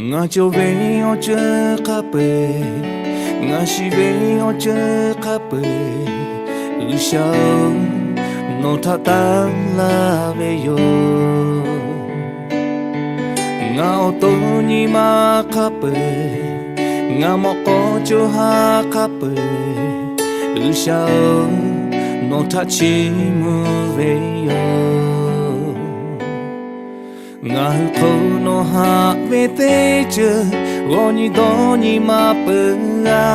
Ngaˬ cawˬ ve awˬ ceuˬ hk'a peu-eˬ, ngaˬ shiˍ ve awˬ ceuˬ hk'a peu-eˬ, G'uiˬsha-oˬ, nawˬ htaꞈ tanˇ laˇ ve yoˬ. Ngaˬ awˬ to nyi ma hk'a peu-eˬ, ngaˬ mawꞈ k'aw co ha hk'a peu-eˬ, G'uiˬsha-oˬ, nawˬ htaꞈ chiˇ mvuh ve yoˬ. Ngaˬ hui hk'aw nawˬ haꞈ ve teˇ ceuˬ g'aw nyi dawˇ nyi ma peuˬ g'a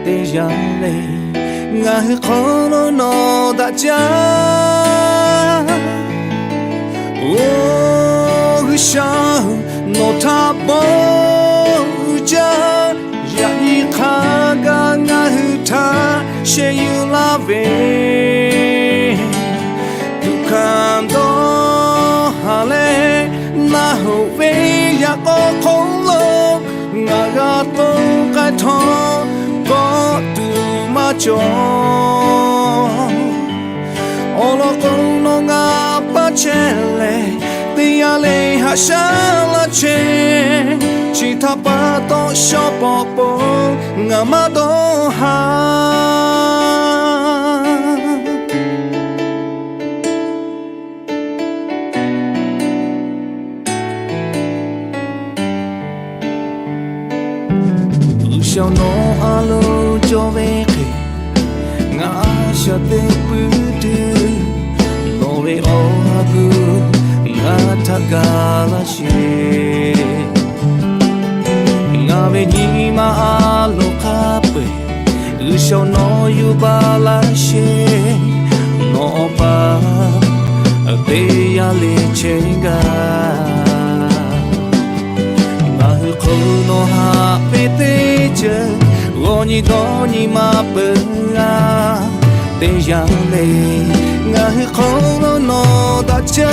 teˇ yanˇ le. Ngaˬ hui hk'aw lo nawˬ daꞈ jaˇ. Oˬ G'uiˬsha-oˬ, nawˬ htaꞈ bawˆ uiˍ jaˇ. Yaꞈ nyi hk'a gaˬ ngaˬ hui htaꞈ sheh yuˬ laˇ ve, tuꞈ hkanˍ dawˇ haˍ leh, naˆ hoꞈ ve yaꞈ k'aw hk'oˆ lo ngaˬ g'a to k'ai htawˇ, kawˆ tuˬ maˇ cawˬ. Awˬ lawn k'o, nawˬ ngaˬ paˇ chehˇ leh, teˇ yanˇ le haꞈ shaˉ laˇ chehˇ. Chi htaꞈ pa taw, shawˉ pawˍ po ngaˬ maˇ dawˇ haˍ. G'uiˬsha nawˬ a loˍ cawˬ ve hk'e, ngaˬ a shaꞈ teꞈ puiˉ tuˬ, nawˬ ve awˬ ha hpu ngaˬ htaꞈ gaˬ laˇ sheˍ. Ngaˬ ve nyi ma a loˍ hk'a peu-eˬ, G'uiˬsha nawˬ yuˬ baˬ laˇ sheˍ. Nawˬ awˬ pa teˇ yanˇ le chehˇ gaˇ. Ngaˬ hui hk'aw nawˬ haꞈ ve teˇ ceuˬ g'aw nyi dawˇ nyi ma peuˬ g'a teˇ yanˇ le. Ngaˬ hui hk'aw lo nawˬ daꞈ jaˇ.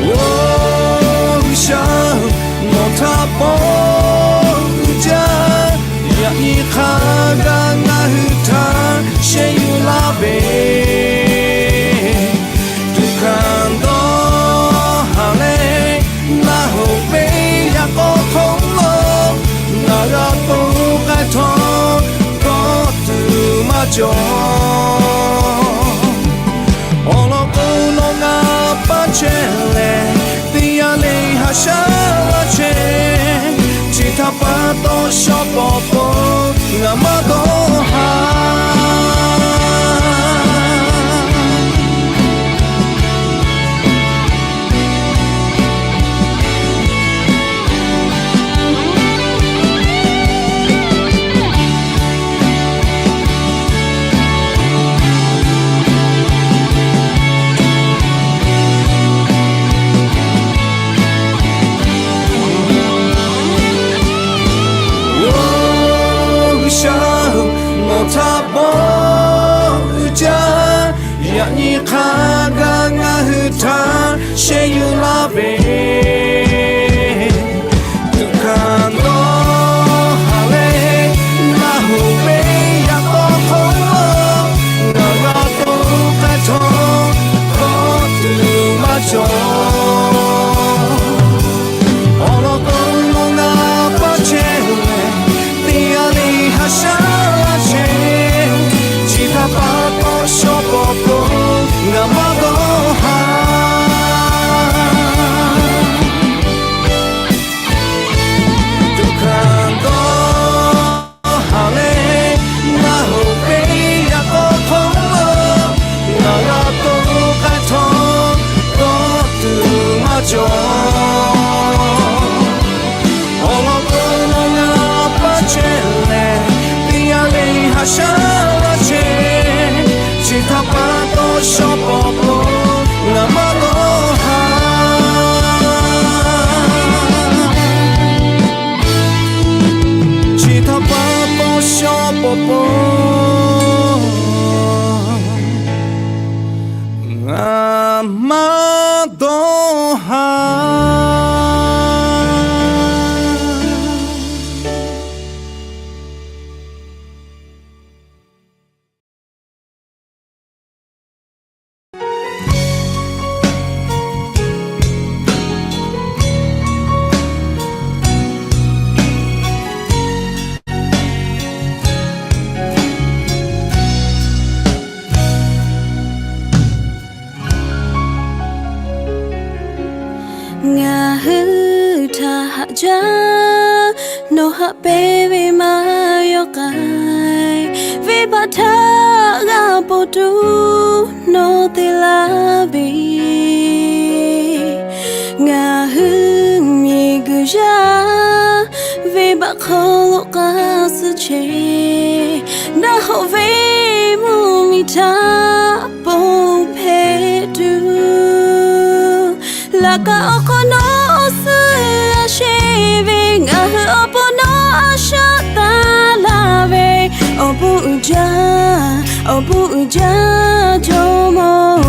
Oˬ G'uiˬsha, nawˬ htaꞈ bawˆ uiˍ jaˇ. Yaꞈ nyi hk'a gaˬ ngaˬ hui htaꞈ sheh yuˬ laˇ ve, tuꞈ hkanˍ dawˇ haˍ leh, naˆ hoꞈ ve yaꞈ k'aw hk'oˆ lo ngaˬ g'a to k'ai htawˇ, kawˆ tuˬ maˇ cawˬ. Awˬ lawn k'o, nawˬ ngaˬ paˇ chehˇ leh, teˇ yanˇ le haꞈ shaˉ laˇ chehˇ. Chi htaꞈ pa taw, shawˉ pawˍ po ngaˬ maˇ dawˇ haˍ. Oˬ G'uiˬsha-oˬ, nawˬ htaꞈ bawˆ uiˍ jaˇ. Yaꞈ nyi hk'a gaˬ ngaˬ hui htaꞈ sheh yuˬ laˇ ve, tuꞈ hkanˍ dawˇ haˍ leh, naˆ hoꞈ ve yaꞈ k'aw hk'oˆ lo ngaˬ g'a to k'ai htawˇ, kawˆ tuˬ maˇ cawˬ. Awˬ lawn k'o, nawˬ ngaˬ paˇ chehˇ leh, teˇ yanˇ le haꞈ shaˉ laˇ chehˇ. Chi htaꞈ pa taw, shawˉ pawˍ po ngaˬ maˇ dawˇ haˍ. Tuꞈ hkanˍ dawˇ haˍ leh, naˆ hoꞈ ve yaꞈ k'aw hk'oˆ lo ngaˬ g'a to k'ai htawˇ, kawˆ tuˬ maˇ cawˬ. Awˬ lawn k'o, nawˬ ngaˬ paˇ chehˇ leh, teˇ yanˇ le haꞈ shaˉ laˇ chehˇ. Chi htaꞈ pa taw, shawˉ pawˍ po ngaˬ maˇ dawˇ haˍ. Chi htaꞈ pa taw, shawˉ pawˍ po ngaˬ maˇ dawˇ haˍ. Ngaˬ hui htaꞈ haꞈ jaˇ, nawˬ haꞈ pehnˇ ve maˇ yawˇ k'ai. Venˇbaˆ htaˇ g'a ponˬ tuˬ nawˬ te laˇ ve, ngaˬ hui miˬguiˬ yaˇ venˇbaˆ hk'aw lo k'aˇ suh chehˇ, naˆ hoꞈ ve mvuhˇmiˬ htaꞈ ponˬ hpehꞈ tuˬ, laꞈ kaꞈ awˬ hk'aw nawˬ suh a sheˍ ve, ngaˬ hui awˬ pon nawˬ a shaꞈ taˍ laˇ ve, awˬ bon uiˍ jaˇ, awˬ bon uiˍ jaˇ Jawˇmawˇ-oˬ.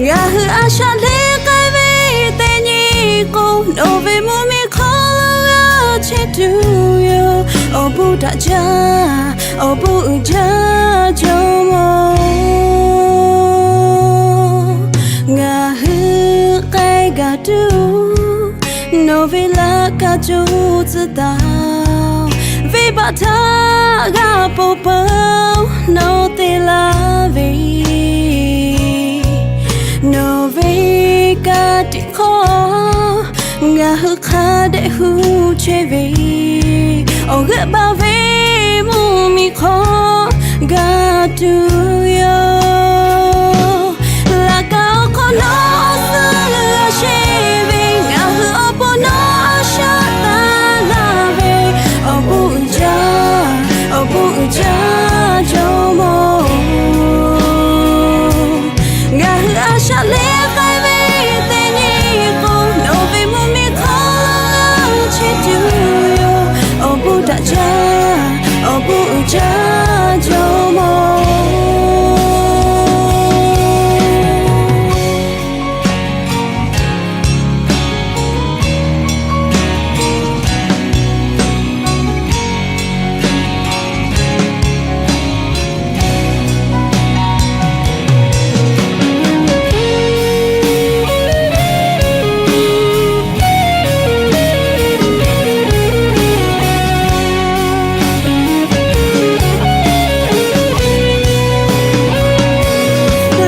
Ngaˬ hui a shaꞈ leh k'ai ve teˇ nyi k'o, nawˬ ve mvuhˇmiˬ hk'aw lo g'a chehˇ tuˬ yoˬ. Awˬ bon daꞈ jaˇ, awˬ bon uiˍ jaˇ Jawˇmawˇ-oˬ. Ngaˬ hui k'ai gaˬ tuˬ, nawˬ ve laꞈ kaꞈ co tcuh taˍ-oˬ. Venˇbaˆ htaˇ g'a ponˬ peuˬ nawˬ te laˇ ve, nawˬ ve ka tiꞈ hk'aw ngaˬ hui hk'a dehꞈ hu chehˇ ve, awˬ g'euˆ baˬ ve mvuhˇmiˬ hk'aw g'a tuˬ yoˬ. Laꞈ kaꞈ awˬ hk'aw nawˬ suh a sheˍ ve, ngaˬ hui awˬ pon nawˬ a shaꞈ taˍ laˇ ve, awˬ bon uiˍ jaˇ, awˬ bon uiˍ jaˇ Jawˇmawˇ-oˬ. Ngaˬ hui a shaꞈ leh k'ai ve teˇ nyi k'o, nawˬ ve mvuhˇmiˬ hk'aw lo g'a chehˇ tuˬ yoˬ. Awˬ bon daꞈ jaˇ, awˬ bon uiˍ jaˇ Jawˇmawˇ-oˬ.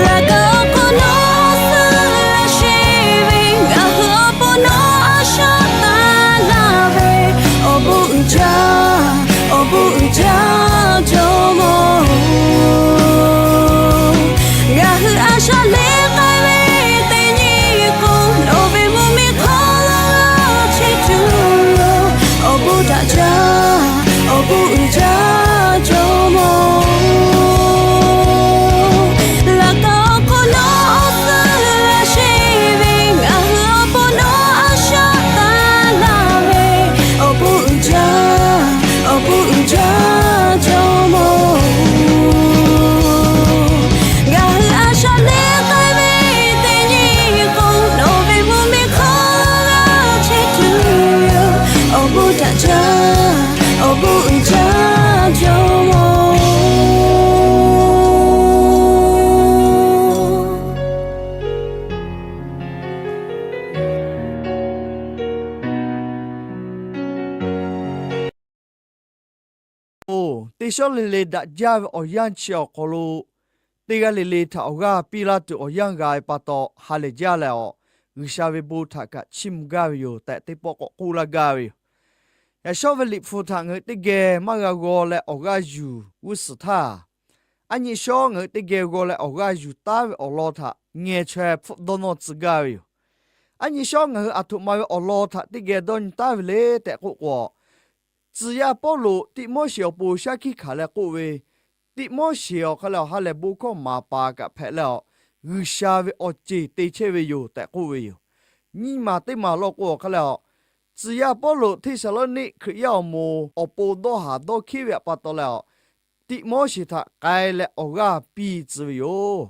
Laꞈ kaꞈ awˬ hk'aw nawˬ suh a sheˍ ve, ngaˬ hui awˬ pon nawˬ a shaꞈ taˍ laˇ ve, awˬ bon uiˍ jaˇ, awˬ bon uiˍ jaˇ Jawˇmawˇ-oˬ. Ngaˬ hui a shaꞈ leh k'ai ve teˇ nyi k'o, nawˬ ve mvuhˇmiˬ hk'aw lo g'a chehˇ tuˬ yoˬ. Awˬ bon daꞈ jaˇ, awˬ bon uiˍ jaˇ Jawˇmawˇ-oˬ. Laꞈ kaꞈ awˬ hk'aw nawˬ suh a sheˍ ve, ngaˬ hui awˬ pon nawˬ a shaꞈ taˍ laˇ ve, awˬ bon uiˍ jaˇ, awˬ bon uiˍ jaˇ Jawˇmawˇ-oˬ. Ngaˬ hui a shaꞈ leh k'ai ve teˇ nyi k'o, nawˬ ve mvuhˇmiˬ hk'aw g'a chehˇ tuˬ yoˬ. Awˬ bon daꞈ jaˇ, awˬ bon uiˍ jaˇ Jawˇmawˇ-oˬ. Oˬ, teˇ shawˉ le le daꞈ jaˇ ve awˬ yanˇ chi awˬ hk'aw lo, teˇ g'aˇ le le htaꞈ awˬ g'aˇ piˇ laˇ tuˬ awˬ yanˇ g'a ve pa taw ha lehˬ jaˇ leh awˬ, G'uiˬsha ve bon htaꞈ kaꞈ chiˇ mvuh gaˇ ve yoˬ tehꞈ teˇ pawˆ k'awꞈ k'oˆ laˇ gaˇ ve yoˬ. Yaꞈ shawˉ ve Liꞈ hpu htaꞈ ngaˬ hui teˇ geh maˇ g'a g'aw leh awˬ g'aˇ yuˬ g'uˇ suhˍ htaˇ, aˉ nyi shawˉ ngaˬ hui teˇ geh g'aw leh awˬ g'aˇ yuˬ taˉ ve awˬ lawn htaꞈ ngeh chaweh hpfuhˆ dawˇ nawˇ tcuh gaˇ ve yoˬ. Aˉ nyi shawˉ ngaˬ hui aˬ htoꞈ ma ve awˬ lawn htaꞈ teˇ geh dawˇ nyi taˉ ve le tehꞈ k'oˆ k'o, tcuh yaˇ Pawˇluꞈ Tiˆmoˉseˍ awˬ pon shaˉ hkiˆ hkanˍ leh k'oˆ ve, Tiˆmoˉseˍ awˬ hk'a leh awˬ ha lehˬ bon hkawˇ maˍ paˍ kaꞈ hpehꞈ leh awˬ, G'uiˬsha ve awˬ ceˬ te chehˇ ve yoˬ tehꞈ k'oˆ ve yoˬ. Nyiˇ maˬ teˇ maˬ law k'o awˬ hk'a leh awˬ, tcuh yaˇ Pawˇluꞈ Hteˇsaˍlawˇniˆ Hkriꞈ yaˇ awˬ moˍ awˬ pon dawˇ haˍ dawˇ hkiˉ ve pa taw leh awˬ, Tiˆmoˉseˍ htaꞈ k'ai leh awˬ g'aˇ piˇ tcuh ve yoˬ.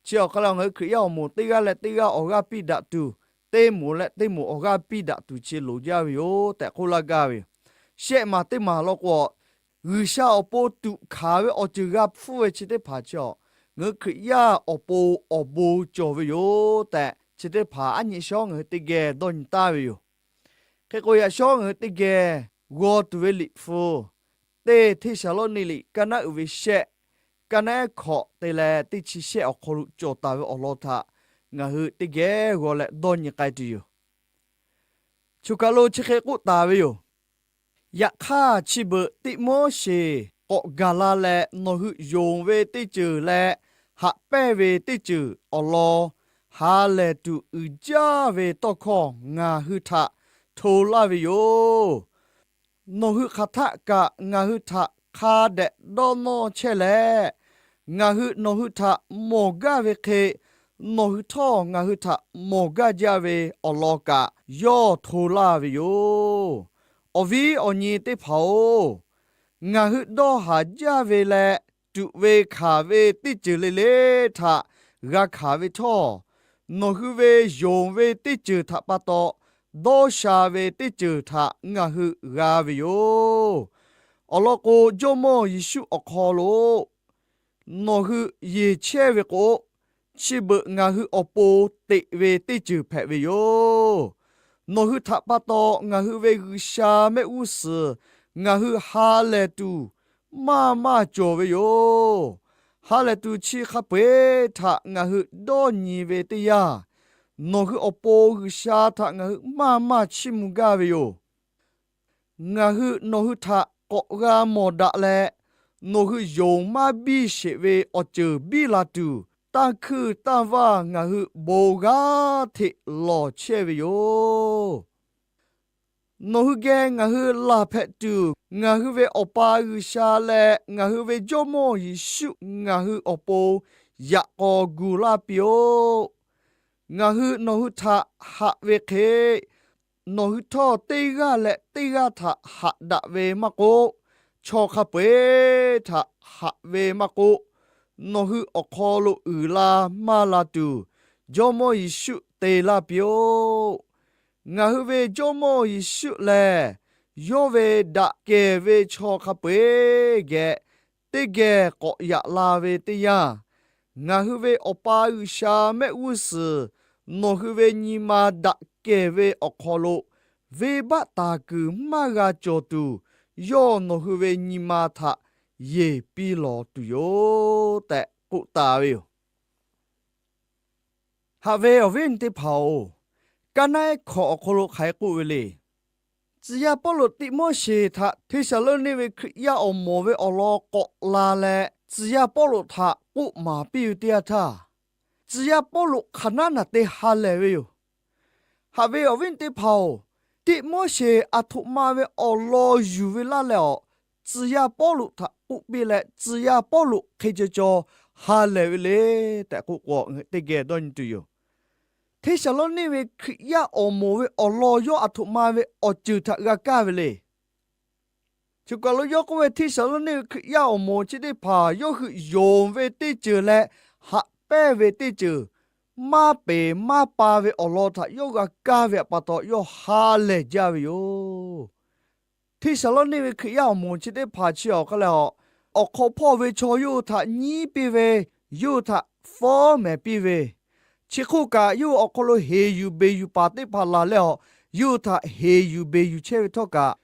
Chi awˬ hk'a leh ngaˬ hui Hkriꞈ yaˇ awˬ moˍ teˇ g'aˇ leh teˇ g'aˇ awˬ g'aˇ piˇ daꞈ tuˬ, teˇ moˍ leh teˇ moˍ awˬ g'aˇ piˇ daꞈ tuˬ chi loˍ jaˇ ve yoˬ tehꞈ k'oˆ laˇ gaˇ ve yoˬ. Shehˆ maˬ teˇ maˬ law k'o, G'uiˬsha awˬ pon tuꞈ hkanˍ ve awˬ ceuˬ g'a hpfuhˇ ve chi teˇ hpaˍ chi awˬ, ngaˬ hui Hkriꞈ yaˇ awˬ pon awˬ bon cawˬ ve yoˬ tehꞈ chi teˇ hpaˍ aˉ nyi shawˉ ngaˬ hui teˇ geh dawˇ nyi taˉ ve yoˬ. Hk'e k'o yaꞈ shawˉ ngaˬ hui teˇ geh g'aw tuˬ ve Liꞈ hpu, teˇ Hteˇsaˍlawˇniˆ liꞈ kaˇ naˉ uiˍ ve shehˆ, kaˇ naˉ ehˉ hkawꞈ te leh teˇ chi shehˆ awˬ hk'aw lo cawˬ taˍ ve awˬ lawn htaꞈ ngaˬ hui teˇ geh g'aw leh dawˇ nyi k'ai tuˬ yoˬ. Choˬ kaˬ lo chi hk'e k'oˆ taˍ ve yoˬ. Yaꞈ hk'aˇ, chi beuꞈ Tiˆmoˉseˍ k'awꞈ gaˬ la leh, nawˬ hui yonˍ ve teˇ ceuˬ leh haꞈ pehnˇ ve teˇ ceuˬ awˬ lawn ha lehˬ tuˬ uiˍ jaˇ ve tawˇ hkawˇ ngaˬ hui htaꞈ hto laˇ ve yoˬ. Nawˬ hui hk'aˬ htaˆ kaꞈ ngaˬ hui htaꞈ hk'a dehꞈ dawˇ nawˇ chehˇ leh, ngaˬ hui nawˬ hui htaꞈ mawˬ gaˇ ve hk'e, nawˬ hui htawˇ ngaˬ hui htaꞈ mawˬ gaˇ jaˇ ve awˬ lawn kaꞈ yawˇ hto laˇ ve yoˬ. Awˬ viˉ awˬ nyi teˇ hpaˍ-oˬ, ngaˬ hui dawˇ haˍ jaˇ ve leh tuꞈ ve hkanˍ ve teˇ ceuˬ le le htaꞈ g'a hkanˍ ve htawˇ, nawˬ hui ve yonˍ ve teˇ ceuˬ htaꞈ pa taw dawˇ sha ve teˇ ceuˬ htaꞈ ngaˬ hui g'a ve yoˬ. Awˬ lawn k'o, Jawˇmawˇ Yeˍsuˆ awˬ hk'aw lo nawˬ hui yeˬ chehˇ ve k'o, chi beuꞈ ngaˬ hui awˬ pon teꞈ ve teˇ ceuˬ hpehꞈ ve yoˬ. Nawˬ hui htaꞈ pa taw ngaˬ hui ve G'uiˬsha mehˆ g'uˇ suhˍ ngaˬ hui ha lehˬ tuˬ maˇ maˇ cawˬ ve yoˬ. Ha lehˬ tuˬ chi hk'a peu-eˬ htaꞈ ngaˬ hui dawˇ nyi ve teˇ yanˇ, nawˬ hui awˬ pon G'uiˬsha htaꞈ ngaˬ hui maˇ maˇ chiˇ mvuh gaˇ ve yoˬ. Ngaˬ hui nawˬ hui htaꞈ k'awꞈ g'a mawˬ daꞈ leh, nawˬ hui yonˍ maˇ biˇ sheˍ ve awˬ ceuˬ biˇ la tuˬ, tanˇ hkuinˇ tanˇ vaˇ ngaˬ hui bon g'aˇ hteꞈ lawˬ chehˇ ve yoˬ. Nawˬ hui geh ngaˬ hui laˬ hpehꞈ tuˬ, ngaˬ hui ve Awˬ pa G'uiˬsha leh ngaˬ hui ve Jawˇmawˇ Yeˍsuˆ ngaˬ hui awˬ pon yaꞈ k'aw gu laˇ piˇ-oˆ. Ngaˬ hui nawˬ hui htaꞈ haꞈ ve hk'e, nawˬ hui htawˇ teˇ g'aˇ leh teˇ g'aˇ htaꞈ haꞈ daꞈ ve maˇ k'oˆ, chaw hk'a peu-eˬ htaꞈ haꞈ ve maˇ k'oˆ, nawˬ hui awˬ hk'aw lo uiˍ la maˇ la tuˬ, Jawˇmawˇ Yeˍsuˆ te laˇ piˇ-oˆ. Ngaˬ hui ve Jawˇmawˇ Yeˍsuˆ lehˬ, yawˇ ve daꞈ kehˬ ve chaw hk'a peu-eˬ geh teˇ geh k'awꞈ yaꞈ la ve teˇ yanˇ, ngaˬ hui ve Awˬ pa G'uiˬsha mehˆ g'uˇ suhˍ nawˬ hui ve nyi ma daꞈ kehˬ ve awˬ hk'aw lo venˇbaˆ taˍ kuiˬ maˇ g'a cawˬ tuˬ, yawˇ nawˬ hui ve nyi ma htaꞈ yeˬ piˇ lawˬ tuˬ yoˬ tehꞈ k'oˆ taˍ ve yoˬ. Haꞈ ve awˬ viˉ awˬ nyi teˇ hpaˍ-oˬ, kaˇ naˆ ehˉ hkawꞈ awˬ hk'aw lo hk'aˬ hk'e k'oˆ ve le. Tcuh yaˇ Pawˇluꞈ Tiˆmoˉseˍ htaꞈ Hteˇsaˍlawˇniˆ ve Hkriꞈ yaˇ awˬ moˍ ve awˬ lawn k'awꞈ la leh, tcuh yaˇ Pawˇluꞈ htaꞈ k'oˆ maˍ piˇ ve teˇ yanˇ htaˇ, tcuh yaˇ Pawˇluꞈ hk'aˬ naˉ naˬ te ha lehˬ ve yoˬ. Haꞈ ve awˬ viˉ teˇ hpaˍ-oˬ, Tiˆmoˉseˍ aˬ htoꞈ ma ve awˬ lawn yuˬ ve laˇ leh awˬ, tcuh yaˇ Pawˇluꞈ htaꞈ k'oˆ piˇ leh, tcuh yaˇ Pawˇluꞈ hk'e ca caw ha lehˬ ve le tehꞈ k'oˆ k'o, teˇ geh dawˇ nyi tuˬ yoˬ. Hteˇsaˍlawˇniˆ ve Hkriꞈ yaˇ awˬ moˍ ve awˬ lawn yawˇ aˬ htoꞈ ma ve awˬ ceuˬ htaꞈ g'a kaˇ ve le. Choˬ kaˬ lo yawˇ k'oˆ ve, Hteˇsaˍlawˇniˆ ve Hkriꞈ yaˇ awˬ moˍ chi teˇ hpaˍ yawˇ hui yonˍ ve teˇ ceuˬ leh haꞈ pehnˇ ve teˇ ceuˬ maˇ peˍ maˇ pa ve awˬ lawn htaꞈ yawˇ g'a kaˇ ve pa taw, yawˇ ha lehˬ jaˇ ve yoˬ. Hteˇsaˍlawˇniˆ ve Hkriꞈ yaˇ awˬ moˍ chi teˇ hpaˍ chi awˬ hk'aˇ leh awˬ, awˬ hk'aw hpawˇ ve chaw yawˇ hui htaꞈ nyiˉ piˇ ve, yawˇ hui htaꞈ fawˉ mehˍ piˇ ve, chi hk'oˆ kaꞈ yawˇ hui awˬ hk'aw lo heˍ yuˬ beˬ yuˬ paˍ teˇ hpaˍ laˬ leh awˬ, yawˇ hui htaꞈ heˍ yuˬ beˬ yuˬ chehˇ ve htawˇ kaꞈ,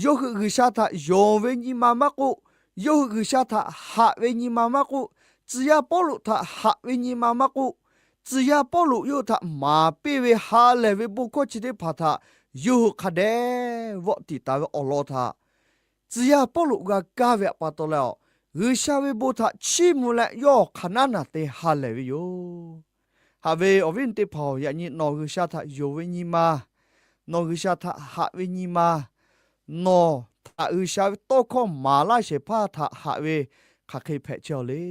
yawˇ hui G'uiˬsha htaꞈ yonˍ ve nyi ma maˇ k'oˆ, yawˇ hui G'uiˬsha htaꞈ haꞈ ve nyi ma maˇ k'oˆ, tcuh yaˇ Pawˇluꞈ htaꞈ haꞈ ve nyi ma maˇ k'oˆ, tcuh yaˇ Pawˇluꞈ yawˇ hui htaꞈ maˍ piˇ ve ha lehˬ ve bon hkawˇ chi teˇ hpaˍ htaꞈ yawˇ hui hk'a dehꞈ vawˆ tiˍ taˍ ve awˬ lawn htaꞈ tcuh yaˇ Pawˇluꞈ g'a kaˇ ve pa taw leh awˬ, G'uiˬsha ve bon htaꞈ chiˇ mvuh leh yawˇ hk'aˬ naˉ naˬ te ha lehˬ ve yoˬ. Haꞈ ve awˬ viˉ teˇ hpaˍ-oˬ, yaꞈ nyi nawˬ G'uiˬsha htaꞈ yonˍ ve nyi ma, nawˬ G'uiˬsha htaꞈ haꞈ ve nyi ma, nawˬ htaꞈ G'uiˬsha ve tawˇ hkawˇ maˍ laˇ shehˍ hpaˇ htaꞈ haꞈ ve hk'aˬ hk'e hpehꞈ chehˇ-aw le.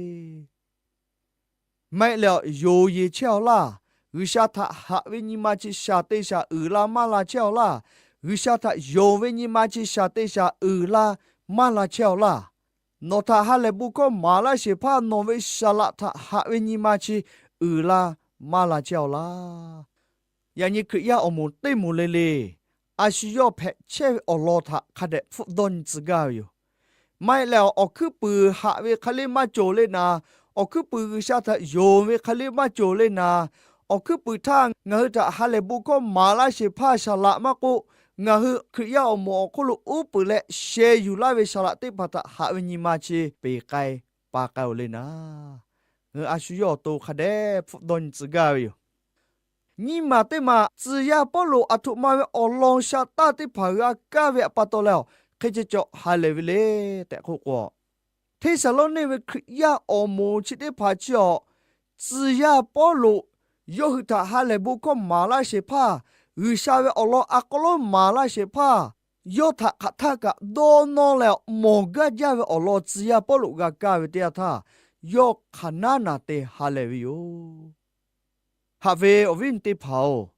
Maˇ heˆ leh awˬ, yonˍ yeˬ chehˇ-aw laˇ. G'uiˬsha htaꞈ haꞈ ve nyi ma chi shaˍ te shaˍ uiˍ la maˇ la chehˇ-aw laˇ. G'uiˬsha htaꞈ yonˍ ve nyi ma chi shaˍ te shaˍ uiˍ la maˇ la chehˇ-aw laˇ. Nawˬ htaꞈ ha lehˬ bon hkawˇ maˍ laˇ shehˍ hpaˇ nawˬ ve saˍ laꞈ htaꞈ haꞈ ve nyi ma chi uiˍ la maˇ la chehˇ-aw laˇ. Yaꞈ nyi Hkriꞈ yaˇ awˬ moˍ teˇ moˍ le le, a shu yawˇ hpehꞈ chehˇ ve awˬ lawn htaꞈ hk'a dehꞈ hpfuhˆ dawˇ nyi tcuh gaˇ ve yoˬ. Maˇ heˆ leh awˬ, awˬ hkuiˉ puiˍ haꞈ ve hk'e le maˇ cawˬ le naˍ, awˬ hkuiˉ puiˍ G'uiˬsha htaꞈ yonˍ ve hk'e le maˇ cawˬ le naˍ, awˬ hkuiˉ puiˍ htaˇ ngaˬ hui htaꞈ ha lehˬ bon hkawˇ maˍ laˇ shehˍ hpaˇ saˍ laꞈ maˇ k'oˆ, ngaˬ hui Hkriꞈ yaˇ awˬ moˍ awˬ hk'oˆ lo uˉ peunˍ leh sheh yuˬ laˇ ve saˍ laꞈ teˇ hpaˍ htaꞈ haꞈ ve nyi ma chi peˬ k'ai pa k'ai-oˬ le naˍ, ngaˬ hui a shu yawˇ awˬ to hk'a dehꞈ hpfuhˆ dawˇ nyi tcuh gaˇ ve yoˬ. nyiˇ maˬ teˇ maˬ tcuh yaˇ Pawˇluꞈ aˬ htoꞈ ma ve awˬ lawn sha taˇ teˇ hpaˍ g'a kaˇ ve htaꞈ pa taw leh, hk'e ceh cawˬ ha lehˬ ve le tehꞈ k'oˆ k'o, Hteˇsaˍlawˇniˆ ve Hkriꞈ yaˇ awˬ moˍ chi teˇ hpaˍ chi awˬ, tcuh yaˇ Pawˇluꞈ yawˇ hui htaꞈ ha lehˬ bon hkawˇ maˍ laˇ shehˍ hpaˇ, G'uiˬsha ve awˬ lawn a k'aw lonˉ maˍ laˇ shehˍ hpaˇ, yawˇ htaꞈ hk'aˬ htaˇ kaꞈ dawˇ nawˇ leh, mawˬ gaˇ jaˇ ve awˬ lawn tcuh yaˇ Pawˇluꞈ g'a kaˇ ve teˇ yanˇ htaˇ, yawˇ hk'aˬ naˉ naˬ te ha lehˬ ve yoˬ. Haꞈ ve awˬ viˉ awˬ nyi teˇ hpaˍ-oˬ,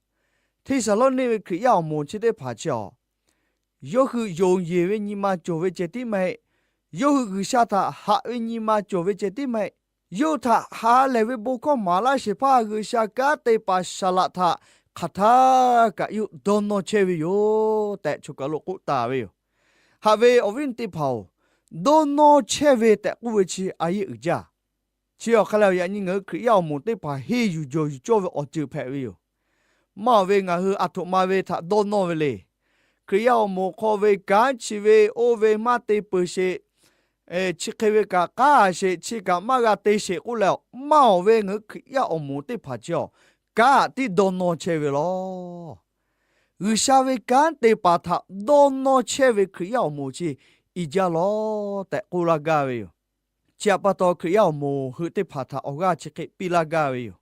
Hteˇsaˍlawˇniˆ ve Hkriꞈ yaˇ awˬ moˍ chi teˇ hpaˍ chi awˬ, yawˇ hui yonˍ yeˬ ve nyi ma cawˬ ve ceh tiˉ maˇ heˆ. Yawˇ hui G'uiˬsha htaꞈ haꞈ ve nyi ma cawˬ ve ceh tiˉ maˇ heˆ. Yawˇ hui htaꞈ ha lehˬ ve bon hkawˇ maˍ laˇ shehˍ hpaˇ G'uiˬsha kanˉ te paˍ saˍ laꞈ htaꞈ hk'aˬ htaˇ kaꞈ yawˇ hui dawˇ nawˇ chehˇ ve yoˬ tehꞈ choˬ kaˬ lo k'oˆ taˍ ve yoˬ. Haꞈ ve awˬ viˉ awˬ nyi teˇ hpaˍ-oˬ, dawˇ nawˇ chehˇ ve tehꞈ k'oˆ ve chi a yeˇ uiˍ jaˇ. Chi awˬ hk'a lehˬ, yaꞈ nyi ngaˬ hui Hkriꞈ yaˇ awˬ moˍ teˇ hpaˍ henˇ yuˬ jawˬ yuˬ cawˇ ve awˬ ceuˬ hpehꞈ ve yoˬ. Maˇ awˬ ve ngaˬ hui aˬ htoꞈ ma ve htaꞈ dawˇ nawˇ ve le. Hkriꞈ yaˇ awˬ moˍ hk'aw ve kanˉ chi ve oˇ ve maˇ te peuˬ sheˍ, chi hk'e ve kaꞈ k'aˉ sheˍ, chi kaꞈ maˇ g'a te sheˍ k'oˆ leh, maˇ awˬ ve ngaˬ hui Hkriꞈ yaˇ awˬ moˍ teˇ hpaˍ chi awˬ, kanˉ tiˉ dawˇ nawˇ chehˇ ve law. G'uiˬsha ve kanˉ te paˍ htaꞈ dawˇ nawˇ chehˇ ve Hkriꞈ yaˇ awˬ moˍ chi i jaˇ law tehꞈ k'oˆ laˇ gaˇ ve yoˬ. Chi htaꞈ pa taw, Hkriꞈ yaˇ awˬ moˍ hui teˇ hpaˍ htaꞈ awˬ g'aˇ chi hk'e piˇ laˇ gaˇ ve yoˬ.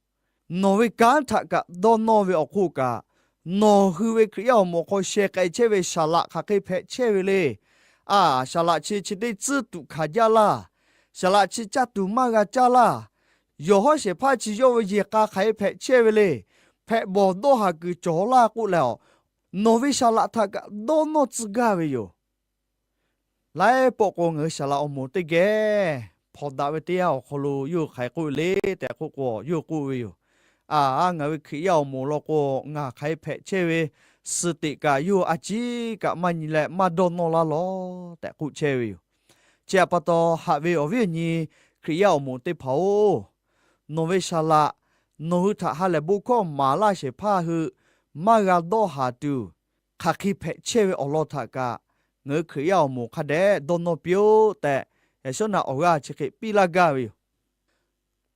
Nawˬ ve kanˉ htaꞈ kaꞈ dawˇ nawˇ ve awˬ hk'oˆ kaꞈ, nawˬ hui ve Hkriꞈ yaˇ awˬ moˍ hk'aw sheh k'ai chehˇ ve saˍ laꞈ hk'aˬ hk'e hpehꞈ chehˇ ve le. A, saˍ laꞈ chi chi teˇ tcuhˉ tuꞈ hkanˍ jaˇ laˇ. Saˍ laꞈ chi caˇ tuˬ maˇ g'a caˇ laˇ. Yawˬ hawˉ shehˍ hpaˇ chi yawˇ ve yehˬ k'a hk'aˬ hk'e hpehꞈ chehˇ ve le. Hpehꞈ bawˬ dawˇ haˍ kuiˬ cawˬ laˇ k'oˆ leh, nawˬ ve saˍ laꞈ htaꞈ kaꞈ dawˇ nawˇ tcuh gaˇ ve yoˬ. Laiˉ pawˆ k'o, ngaˬ hui saˍ laꞈ awˬ moˍ teˇ geh hpawnˬ daꞈ ve teˇ yanˇ awˬ hk'aw lo yawˇ hui hk'aˬ hk'e k'oˆ le tehꞈ k'oˆ k'o, yawˇ hui k'oˆ ve yoˬ. A, ngaˬ ve Hkriꞈ yaˇ awˬ moˍ law k'o, ngaˬ hk'aˬ hk'e hpehꞈ chehˇ ve suh teꞈ kaꞈ yawˇ hui a ciˉ kaꞈ maˇ nyi leh maˇ dawˇ nawˇ laˇ law tehꞈ k'oˆ chehˇ ve yoˬ. Chi htaꞈ pa taw, haꞈ ve awˬ viˉ awˬ nyi Hkriꞈ yaˇ awˬ moˍ teˇ hpaˍ-oˬ, nawˬ ve saˍ laꞈ, nawˬ hui htaꞈ ha lehˬ bon hkawˇ maˍ laˇ shehˍ hpaˇ hui maˇ g'a dawˇ haˍ tuˬ, hk'aˬ hk'e hpehꞈ chehˇ ve awˬ lawn htaꞈ kaꞈ, ngaˬ hui Hkriꞈ yaˇ awˬ moˍ hk'a dehꞈ dawˇ nawˇ piˇ-oˆ tehꞈ, yaꞈ shawˉ naꞈ awˬ g'aˇ chi hk'e piˇ laˇ gaˇ ve yoˬ.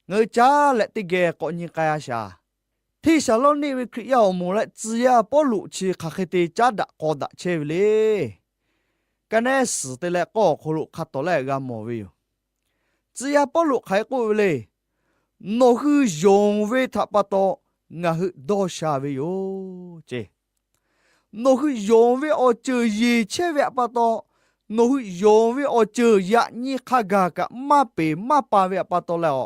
Ngaˬ hui caˉ leh teˇ geh k'awꞈ nyi k'ai-a shaˍ. Hteˇsaˍlawˇniˆ ve Hkriꞈ yaˇ awˬ moˍ leh tcuh yaˇ Pawˇluꞈ chi hk'aˬ hk'e te caˉ daꞈ k'aw daꞈ chehˇ ve le. Ka naˉ suhˍ te leh k'awˇ awˬ hk'aw lo hk'a tawˍ leh g'a mawˬ ve yoˬ. Tcuh yaˇ Pawˇluꞈ hk'aˬ hk'e k'oˆ ve le. Nawˬ hui yonˍ ve htaꞈ pa taw ngaˬ hui dawˇ sha ve yoˬ ce. Nawˬ hui yonˍ ve awˬ ceuˬ yeˬ chehˇ ve htaꞈ pa taw, nawˬ hui yonˍ ve awˬ ceuˬ yaꞈ nyi hk'a gaˬ kaꞈ maˇ peˍ maˇ pa ve htaꞈ pa taw leh,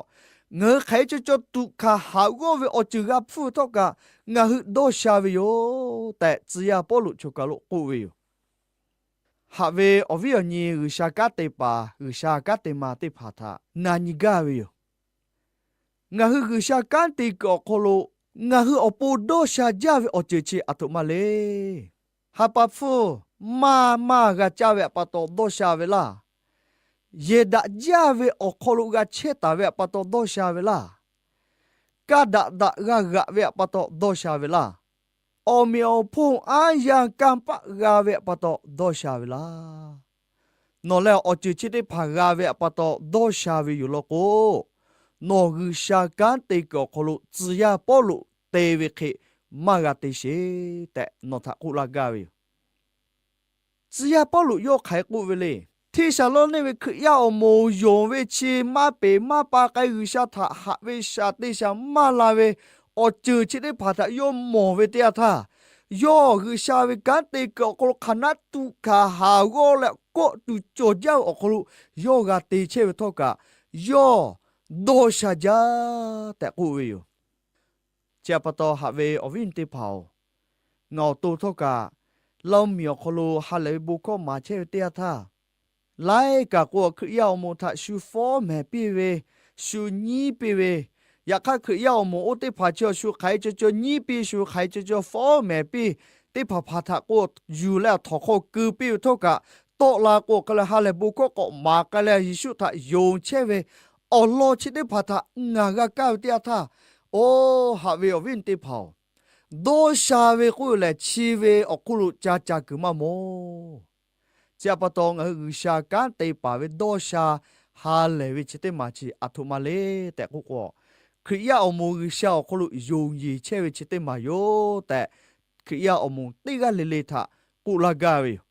ngaˬ hui hk'aˬ hk'e caw caw tuꞈ hkanˍ haˍ g'awˇ ve awˬ ceuˬ g'a hpfuhˇ htawˇ kaꞈ ngaˬ hui dawˇ sha ve yoˬ tehꞈ, tcuh yaˇ Pawˇluꞈ choˬ kaˬ lo k'oˆ ve yoˬ. Haꞈ ve awˬ viˉ awˬ nyi G'uiˬsha kanˉ te paˍ, G'uiˬsha kanˉ te ma teˇ hpaˍ htaꞈ na nyi gaˇ ve yoˬ. Ngaˬ hui G'uiˬsha kanˉ te kuiˬ awˬ hk'aw lo ngaˬ hui awˬ pon dawˇ sha jaˇ ve awˬ ceuˬ chi aˬ htoꞈ ma le. Ha pa hpfuhˇ maˇ maˇ g'a caˇ ve htaꞈ pa taw dawˇ sha ve laˇ. Yehˬ daꞈ jaˇ ve awˬ hk'aw lo g'a chehˇ taˍ ve htaꞈ pa taw dawˇ sha ve laˇ. Kaˇ daꞈ daꞈ g'a g'aꞈ ve htaꞈ pa taw dawˇ sha ve laˇ. Awˬ meꞈ awˬ hponˇ aˉ yanˇ kanˇ paˆ g'a ve htaꞈ pa taw dawˇ sha ve laˇ. Nawˬ leh awˬ ceuˬ chi teˇ hpaˍ g'a ve htaꞈ pa taw dawˇ sha ve yoˬ law k'o, nawˬ G'uiˬsha kanˉ te kuiˬ awˬ hk'aw lo tcuh yaˇ Pawˇluꞈ te ve hk'e maˇ g'a te sheˍ tehꞈ nawˬ htaꞈ k'oˆ laˇ gaˇ ve yoˬ. Tcuh yaˇ Pawˇluꞈ yawˇ hk'aˬ hk'e k'oˆ ve le. Hteˇsaˍlawˇniˆ ve Hkriꞈ yaˇ awˬ moˍ yonˍ ve chi maˇ peˍ maˇ pa k'ai, G'uiˬsha htaꞈ haꞈ ve shaˍ te shaˍ maˇ la ve awˬ ceuˬ chi teˇ hpaˍ htaꞈ yawˇ mawˬ ve teˇ yanˇ htaˇ, yawˇ G'uiˬsha ve kanˉ te kuiˬ awˬ hk'aw lo hk'aˬ naˉ tuꞈ hkanˍ haˍ g'awˇ leh kawˆ tuˬ cawˬ jaˇ ve awˬ hk'aw lo yawˇ g'a te chehˇ ve htawˇ kaꞈ, yawˇ dawˇ sha jaˇ tehꞈ k'oˆ ve yoˬ. Chi htaꞈ pa taw, haꞈ ve awˬ viˉ awˬ nyi teˇ hpaˍ-oˬ, ngaˬ awˬ to htawˇ kaꞈ Laˇ oˇ miˬ awˬ hk'aw lo ha lehˬ ve bon hkawˇ maˍ chehˇ ve teˇ yanˇ htaˇ, laiˉ kaꞈ k'o Hkriꞈ yaˇ awˬ moˍ htaꞈ shu fawˉ mehˍ piˇ ve, shu nyiˉ piˇ ve, yaꞈ hk'aˇ Hkriꞈ yaˇ awˬ moˍ oˇ teˇ hpaˍ chi awˬ shu hk'aˬ hk'e caw caw nyiˉ piˇ, shu hk'aˬ hk'e caw caw fawˉ mehˍ piˇ, teˇ hpaˍ hpaˍ htaꞈ k'o yuˬ leh a htawnˍ hk'aw keu piˇ ve htawˇ kaꞈ, tawˆ la k'o hk'a lehˬ ha lehˬ bon hkawˇ k'awꞈ maˍ k'ai leh Yeˍsuˆ htaꞈ yonˍ chehˇ ve awˬ lawn chi teˇ hpaˍ htaꞈ ngaˬ g'a kaˇ ve teˇ yanˇ htaˇ, oˇ haꞈ ve awˬ viˉ awˬ nyi teˇ hpaˍ-oˬ, dawˇ sha ve k'oˆ lehˬ chi ve awˬ hk'oˆ lo ca ca kuiˬ maˇ mawˬ. Chi htaꞈ pa taw, ngaˬ hui G'uiˬsha kanˉ te paˍ ve dawˇ sha ha lehˬ ve chi teˇ maˬ chi aˬ htoꞈ ma le tehꞈ k'oˆ k'o, Hkriꞈ yaˇ awˬ moˍ G'uiˬsha awˬ hk'aw lo yonˍ yeˬ chehˇ ve chi teˇ maˬ yoˬ tehꞈ, Hkriꞈ yaˇ awˬ moˍ teˇ g'aˇ le le htaꞈ k'oˆ laˇ gaˇ ve yoˬ.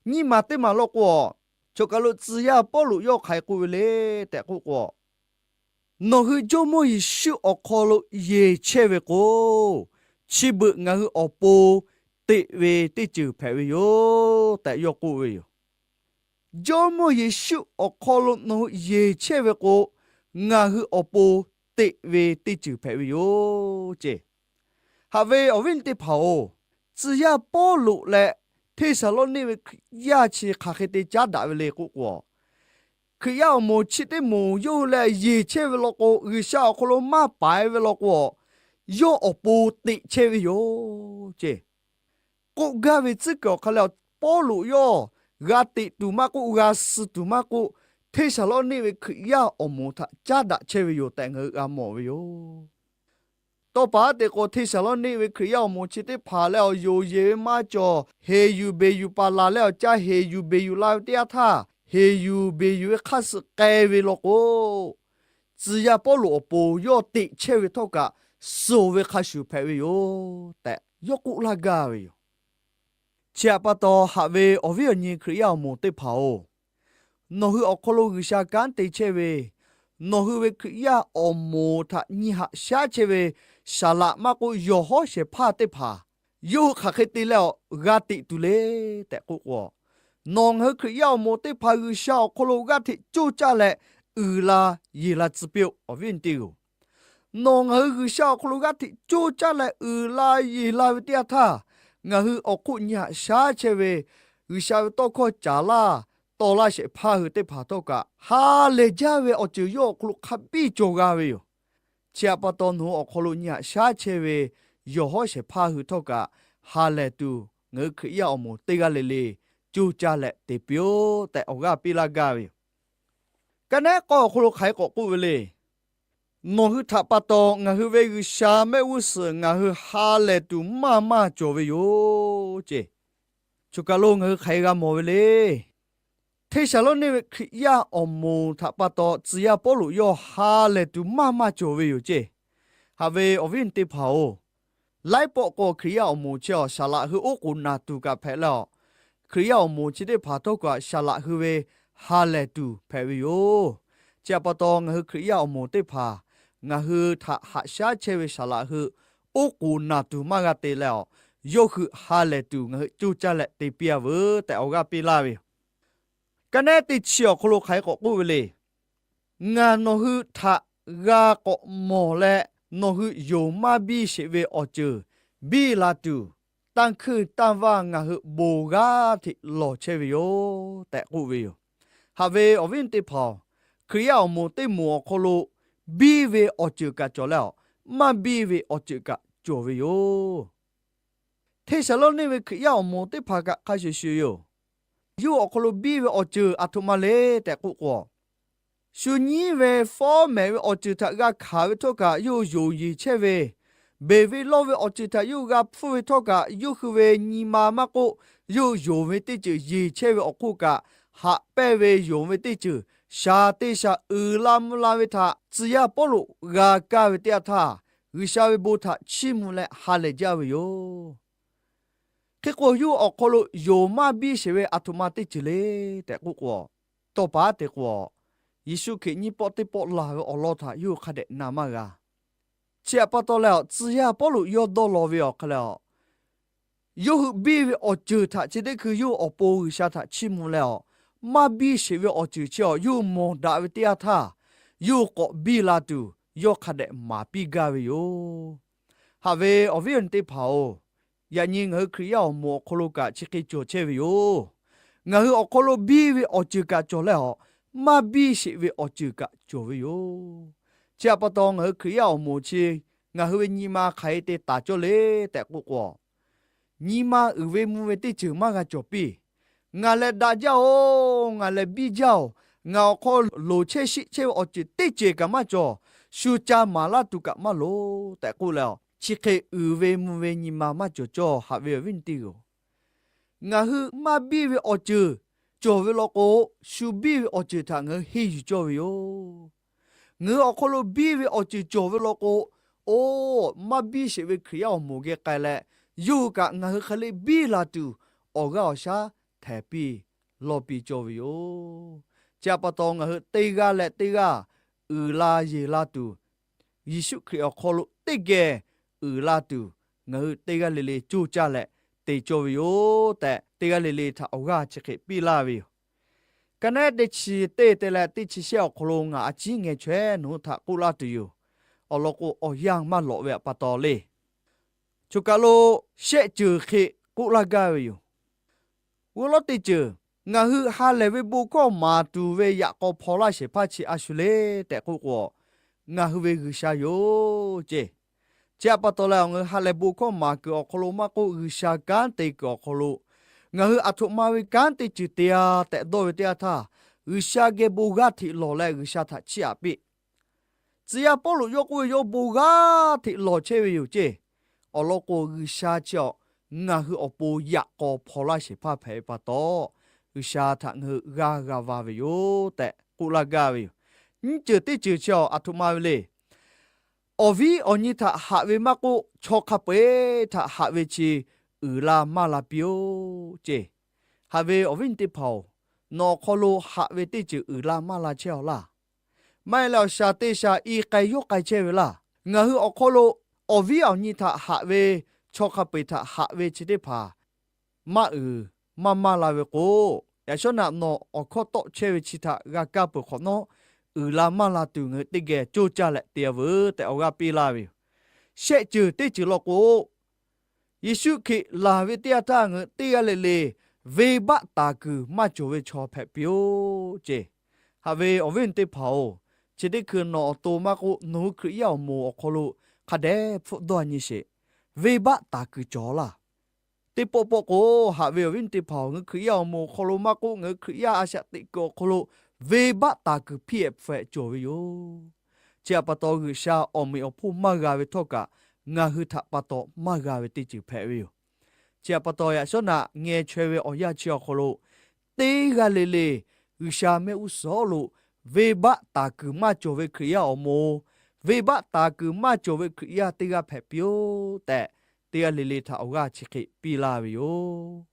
Nyiˇ maˬ teˇ maˬ law k'o, choˬ kaˬ lo tcuh yaˇ Pawˇluꞈ yawˇ hk'aˬ hk'e k'oˆ ve le tehꞈ k'oˆ k'o, Nawˬ hui Jawˇmawˇ Yeˍsuˆ awˬ hk'aw lo yeˬ chehˇ ve k'o, chi beuꞈ ngaˬ hui awˬ pon teꞈ ve teˇ ceuˬ hpehꞈ ve yoˬ tehꞈ yawˇ k'oˆ ve yoˬ. Jawˇmawˇ Yeˍsuˆ awˬ hk'aw lo nawˬ hui yeˬ chehˇ ve k'o, ngaˬ hui awˬ pon teꞈ ve teˇ ceuˬ hpehꞈ ve yoˬ ce. Haꞈ ve awˬ viˉ awˬ nyi teˇ hpaˍ-oˬ, tcuh yaˇ Pawˇluꞈ leh Hteˇsaˍlawˇniˆ ve Hkriꞈ yaˇ chi hk'aˬ hk'e te caˉ daꞈ ve le k'oˆ k'o, Hkriꞈ yaˇ awˬ moˍ chi teˇ moˍ yawˇ hui leh yeˬ chehˇ ve law k'o, G'uiˬsha awˬ hk'aw lo maˇ paiˍ ve law k'o, yawˇ awˬ pon teꞈ chehˇ ve yoˬ ce. K'oˆ gaˇ ve tcuhˉ kuiˬ awˬ hk'aw lo, Pawˇluꞈ yawˇ g'a teꞈ tuˬ maˇ k'oˆ, g'a suh tuˬ maˇ k'oˆ, Hteˇsaˍlawˇniˆ ve Hkriꞈ yaˇ awˬ moˍ htaꞈ caˉ daꞈ chehˇ ve yoˬ tehꞈ ngaˬ hui g'a mawˬ ve yoˬ. Tawˇ paˍ te k'o, Hteˇsaˍlawˇniˆ ve Hkriꞈ yaˇ awˬ moˍ chi teˇ hpaˍ leh awˬ yonˍ yeˬ ve maˇ cawˬ, heˍ yuˬ beˬ yuˬ paˍ laˬ leh awˬ caˇ heˍ yuˬ beˬ yuˬ la ve teˇ yanˇ htaˇ, heˍ yuˬ beˬ yuˬ ve hk'aˇ suh k'ai ve law k'o, tcuh yaˇ Pawˇluꞈ awˬ pon yawˇ teꞈ chehˇ ve htawˇ kaꞈ suhˍ ve hk'a shuˍ hpehꞈ ve yoˬ tehꞈ yawˇ k'oˆ laˇ gaˇ ve yoˬ. Chi htaꞈ pa taw, haꞈ ve awˬ viˉ awˬ nyi Hkriꞈ yaˇ awˬ moˍ teˇ hpaˍ-oˬ, nawˬ hui awˬ hk'aw lo G'uiˬsha kanˉ te chehˇ ve, nawˬ hui ve Hkriꞈ yaˇ awˬ moˍ htaꞈ nyi haꞈ shaˉ chehˇ ve saˍlaꞈ maˇ k'oˆ, yawˬ hawˉ shehˍ hpaˇ teˇ hpaˍ yawˇ hui hk'aˬ hk'e te leh awˬ g'a teꞈ tuˬ le tehꞈ k'oˆ k'o, nawˬ ngaˬ hui Hkriꞈ yaˇ awˬ moˍ teˇ hpaˍ G'uiˬsha awˬ hk'aw lo g'aˇ hteꞈ coˇ caˇ leh uiˍ la yeˬ la tcuh piˇ-oˆ, awˬ viˉ awˬ nyi teˇ-oˬ. Nawˬ ngaˬ hui G'uiˬsha awˬ hk'aw lo g'aˇ hteꞈ coˇ caˇ leh uiˍ la yeˬ la ve teˇ yanˇ htaˇ, ngaˬ hui awˬ hk'oˆ nyi haꞈ shaˉ chehˇ ve G'uiˬsha ve tawˇ hkawˇ caˍ laˇ taw laˇ shehˍ hpaˇ hui teˇ hpaˍ htawˇ kaꞈ ha lehˬ jaˇ ve awˬ ceuˬ yawˇ awˬ hk'aw lo hk'a biˇ cawˬ g'a ve yoˬ. Chi htaꞈ pa taw, nawˬ hui awˬ hk'aw lo nyi haꞈ shaˉ chehˇ ve yawˬ hawˉ shehˍ hpaˇ hui htawˇ kaꞈ ha lehˬ tuˬ, ngaˬ hui Hkriꞈ yaˇ awˬ moˍ teˇ g'aˇ le le coˇ caˇ leh te piˇ-oˆ tehꞈ awˬ g'aˇ piˇ laˇ gaˇ ve yoˬ. Ka nehˉ k'awˇ awˬ hk'aw lo hk'aˬ hk'e k'awꞈ k'oˆ ve le. Nawˬ hui htaꞈ pa taw ngaˬ hui ve G'uiˬsha mehˆ g'uˇ suhˍ ngaˬ hui ha lehˬ tuˬ maˇ maˇ cawˬ ve yoˬ ce. Choˬ kaˬ lo ngaˬ hui hk'aˬ hk'e g'a mawˬ ve le. Hteˇsaˍlawˇniˆ ve Hkriꞈ yaˇ awˬ moˍ htaꞈ pa taw tcuh yaˇ Pawˇluꞈ yawˇ ha lehˬ tuˬ maˇ maˇ cawˬ ve yoˬ ce. Haꞈ ve awˬ viˉ awˬ nyi teˇ hpaˍ-oˬ, laiˉ pawˆ k'o Hkriꞈ yaˇ awˬ moˍ chi awˬ saˍlaꞈ hui oˉ k'oˍ naˬ tuˬ kaꞈ hpehꞈ leh awˬ, Hkriꞈ yaˇ awˬ moˍ chi teˇ hpaˍ htawˇ kaꞈ saˍlaꞈ hui ve ha lehˬ tuˬ hpehꞈ ve yoˬ. Chi htaꞈ pa taw, ngaˬ hui Hkriꞈ yaˇ awˬ moˍ teˇ hpaˍ ngaˬ hui htaꞈ haꞈ shaˉ chehˇ ve saˍlaꞈ hui oˉ k'oˍ naˬ tuˬ maˇ g'a te leh awˬ, yawˇ hui ha lehˬ tuˬ ngaˬ hui coˇ caˇ leh te piˇ-a veuˬ tehꞈ awˬ g'aˇ piˇ laˇ ve yoˬ. Ka nehˉ teˇ chi awˬ hk'aw lo hk'aˬ hk'e k'awꞈ k'oˆ ve le. Ngaˬ nawˬ hui htaꞈ g'a k'awꞈ mawˬ leh, nawˬ hui yonˍ maˇ biˇ sheˍ ve awˬ ceuˬ biˇ la tuˬ, tanˇ hkuinˇ tanˇ vaˇ ngaˬ hui bon g'aˇ hteꞈ lawˬ chehˇ ve yoˬ tehꞈ k'oˆ ve yoˬ. Haꞈ ve awˬ viˉ teˇ hpaˍ-oˬ, Hkriꞈ yaˇ awˬ moˍ teˇ moˍ awˬ hk'aw lo biˇ ve awˬ ceuˬ kaꞈ cawˬ leh awˬ, maˇ biˇ ve awˬ ceuˬ kaꞈ cawˬ ve yoˬ. Hteˇsaˍlawˇniˆ ve Hkriꞈ yaˇ awˬ moˍ teˇ hpaˍ kaꞈ hk'a shuˍ shuˍ yoˬ. Yawˇ hui awˬ hk'aw lo biˇ ve awˬ ceuˬ aˬ htoꞈ ma le tehꞈ k'oˆ k'o, shu nyiˉ ve fawˉ mehˍ ve awˬ ceuˬ htaꞈ g'a hkanˍ ve htawˇ kaꞈ yawˇ hui yonˍ yeˬ chehˇ ve, beˬ ve lawˇ ve awˬ ceuˬ htaꞈ yawˇ hui g'a hpfuhˇ ve htawˇ kaꞈ yawˇ hui ve nyi ma maˇ k'oˆ, yawˇ hui yonˍ ve teˇ ceuˬ yeˬ chehˇ ve awˬ hk'oˆ kaꞈ, haꞈ pehnˇ ve yonˍ ve teˇ ceuˬ sha teˇ sha uiˍ la mvuh la ve htaꞈ tcuh yaˇ Pawˇluꞈ g'a kaˇ ve teˇ yanˇ htaˇ, G'uiˬsha ve bon htaꞈ chiˇ mvuh leh ha lehˬ jaˇ ve yoˬ. Hk'e k'o, yawˇ hui awˬ hk'aw lo yonˍ maˇ biˇ sheˍ ve aˬ htoꞈ ma teˇ ceuˬ le tehꞈ k'oˆ k'o, tawˇ paˍ te k'o, Yeˍsuˆ Hkriꞈ nyiˇ pawˆ teˇ pawˆ laˬ ve awˬ lawn htaꞈ yawˇ hui hk'a dehꞈ na maˇ g'a. Chi htaꞈ pa taw leh awˬ, tcuh yaˇ Pawˇluꞈ yawˇ dawˇ law ve awˬ hk'aw lo, yawˇ hui biˇ ve awˬ ceuˬ htaꞈ chi teˇ hkui yawˇ hui awˬ pon G'uiˬsha htaꞈ chiˇ mvuh leh awˬ, maˇ biˇ sheˍ ve awˬ ceuˬ chi awˬ yawˇ hui mawˬ daꞈ ve teˇ yanˇ htaˇ, yawˇ hui k'awꞈ biˇ la tuˬ yawˇ hk'a dehꞈ maˍ piˇ gaˇ ve yoˬ. Haꞈ ve awˬ viˉ awˬ nyi teˇ hpaˍ-oˬ, yaꞈ nyi ngaˬ hui Hkriꞈ yaˇ awˬ moˍ awˬ hk'aw lo kaꞈ chi hk'e cawˬ chehˇ ve yoˬ. Ngaˬ hui awˬ hk'aw lo biˇ ve awˬ ceuˬ kaꞈ cawˬ leh awˬ, maˇ biˇ sheˍ ve awˬ ceuˬ kaꞈ cawˬ ve yoˬ. Chi htaꞈ pa taw, ngaˬ hui Hkriꞈ yaˇ awˬ moˍ chi ngaˬ hui ve nyi ma hk'aˬ hk'e te taˍ cawˇ le tehꞈ k'oˆ k'o, nyi ma uiˍ ve mvuh ve teˇ ceuˬ maˇ g'a cawˬ piˇ. Ngaˬ lehˬ daꞈ jaˇ-oˬ, ngaˬ lehˬ biˇ jaˇ-oˬ, ngaˬ awˬ hk'aw loˍ chehˇ shiˆ chehˇ ve awˬ ceuˬ teˇ ceuˬ kaꞈ maˇ cawˬ, shu ca maˍ laˇ tuˬ kaꞈ maˇ loˍ tehꞈ k'oˆ leh, chi hk'e uiˍ ve mvuh ve nyi ma maˇ cawˬ cawˇ. Haꞈ ve awˬ viˉ awˬ nyi teˇ hpaˍ-oˬ, ngaˬ hui maˇ biˇ ve awˬ ceuˬ cawˬ ve law k'o, shu biˇ ve awˬ ceuˬ htaꞈ ngaˬ hui henˇ yuˬ cawˇ ve yoˬ. Ngaˬ hui awˬ hk'aw lo biˇ ve awˬ ceuˬ cawˬ ve law k'o, oˇ, maˇ biˇ sheˍ ve Hkriꞈ yaˇ awˬ moˍ geh k'ai leh, yawˇ hui kaꞈ ngaˬ hui hk'e le biˇ la tuˬ, awˬ g'aˇ awˬ shaˉ htehˍ piˇ lawˇ piˇ cawˇ ve yoˬ. Chi htaꞈ pa taw, ngaˬ hui teˇ g'aˇ leh teˇ g'aˇ uiˍ la yeˬ la tuˬ, Yeˍsuˆ Hkriꞈ awˬ hk'aw lo teˇ geh uiˍ la tuˬ, ngaˬ hui teˇ g'aˇ le le coˇ caˇ leh te cawˇ ve yoˬ tehꞈ, teˇ g'aˇ le le htaꞈ awˬ g'aˇ chi hk'e piˇ laˇ ve yoˬ. Ka naˉ teˇ chi teˇ te leh teˇ chi shehˆ awˬ hk'aw lo ngaˬ a ciˉ ngeh chaweh nawˬ hui htaꞈ k'oˆ laˇ tuˬ yoˬ. Awˬ lawn k'o, awˬ yanˇ maˇ lawꞈ ve htaꞈ pa taw le, choˬ kaˬ lo shehˆ ceuˬ hk'e k'oˆ laˇ gaˇ ve yoˬ. G'uˇ lawˉ teˇ ceuˬ, ngaˬ hui ha lehˬ ve bon hkawˇ maˍ tuˬ ve yaꞈ k'aw hpaw laˇ shehˍ hpaˇ chi a shu le tehꞈ k'oˆ k'o, ngaˬ hui ve G'uiˬsha yoˬ ceˇ. Chi htaꞈ pa taw leh, ngaˬ hui ha lehˬ bon hkawˇ maˍ kuiˬ awˬ hk'aw lo maˇ k'oˆ, G'uiˬsha kanˉ te kuiˬ awˬ hk'aw lo ngaˬ hui aˬ htoꞈ ma ve kanˉ teˇ ceuˬ te-a tehꞈ dawˇ ve teˇ yanˇ htaˇ, G'uiˬsha geh bon g'aˇ hteꞈ lawˬ leh G'uiˬsha htaꞈ chiˇ aꞈ piˇ. Tcuh yaˇ Pawˇluꞈ yawˇ k'oˆ ve, yawˇ bon g'aˇ hteꞈ lawˬ chehˇ ve yoˬ ceˇ. Awˬ lawn k'o, G'uiˬsha chi awˬ, ngaˬ hui awˬ pon yaꞈ k'aw hpaw laˇ shehˍ hpaˇ hpehꞈ ve pa taw, G'uiˬsha htaꞈ ngaˬ hui g'aˇ g'a va ve yoˬ tehꞈ k'oˆ laˇ gaˇ ve yoˬ. Nyiˇ ceuˬ teˇ ceuˬ chi awˬ, aˬ htoꞈ ma ve le. Awˬ viˉ awˬ nyi htaꞈ haꞈ ve maˇ k'oˆ, chaw hk'a peu-eˬ htaꞈ haꞈ ve chi uiˍ la maˇ la piˇ-oˆ ceˇ. Haꞈ ve awˬ viˉ awˬ nyi teˇ hpaˍ-oˬ, nawˬ awˬ hk'aw lo haꞈ ve teˇ ceuˬ uiˍ la maˇ la chehˇ-aw laˇ. Maˇ heˆ leh awˬ shaˍ teˇ shaˍ i k'ai yawˇ k'ai chehˇ ve laˇ. Ngaˬ hui awˬ hk'aw lo awˬ viˉ awˬ nyi htaꞈ haꞈ ve, chaw hk'a peu-eˬ htaꞈ haꞈ ve chi teˇ hpaˍ maˇ uiˍ maˇ maˇ la ve k'o, yaꞈ shawˉ naꞈ nawˬ awˬ hkawˇ tawˆ chehˇ ve chi htaꞈ g'a kaˇ peuˬ hk'awꞈ nawˉ, uiˍ la maˇ la tuˬ ngaˬ hui teˇ geh coˇ caˇ leh te-a veuˬ tehꞈ awˬ g'aˇ piˇ laˇ ve yoˬ. Shehˆ ceuˬ teˇ ceuˬ law k'o, Yeˍsuˆ Hkriꞈ laˬ ve teˇ yanˇ htaˇ ngaˬ hui teˇ g'aˇ le le venˇbaˆ taˍ kuiˬ maˇ cawˬ ve chaw hpehꞈ piˇ-oˆ ceˇ. Haꞈ ve awˬ viˉ awˬ nyi teˇ hpaˍ-oˬ, chi teˇ hkui nawˬ awˬ to maˇ k'oˆ, nawˬ hui Hkriꞈ yaˇ awˬ moˍ awˬ hk'aw lo hk'a dehꞈ hpfuhˆ dawˇ nyi sheˍ. Venˇbaˆ taˍ kuiˬ cawˬ laˇ. Teˇ pawˆ pawˆ k'o, haꞈ ve awˬ viˉ teˇ hpaˍ-oˬ, ngaˬ hui Hkriꞈ yaˇ awˬ moˍ awˬ hk'aw lo maˇ k'oˆ, ngaˬ hui Hkriꞈ yaˇ a shaꞈ teꞈ kuiˬ awˬ hk'aw lo venˇbaˆ taˍ kuiˬ hpiˇ-ehˍ hpfuhˆ-ehˍ cawˬ ve yoˬ. Chi htaꞈ pa taw, G'uiˬsha awˬ meꞈ awˬ hponˇ maˇ g'a ve htawˇ kaꞈ, ngaˬ hui htaꞈ pa taw maˇ g'a ve teˇ ceuˬ hpehꞈ ve yoˬ. Chi htaꞈ pa taw, yaꞈ shawˉ naꞈ ngeh chaweh ve awˬ yanˇ chi awˬ hk'aw lo, teˇ g'aˇ le le G'uiˬsha mehˆ g'uˇ suhˍ lo venˇbaˆ taˍ kuiˬ maˇ cawˬ ve Hkriꞈ yaˇ awˬ moˍ, venˇbaˆ taˍ kuiˬ maˇ cawˬ ve Hkriꞈ yaˇ teˇ g'aˇ hpehꞈ piˇ-oˆ tehꞈ, teˇ g'aˇ le le htaꞈ awˬ g'aˇ chi hk'e piˇ laˇ ve yoˬ.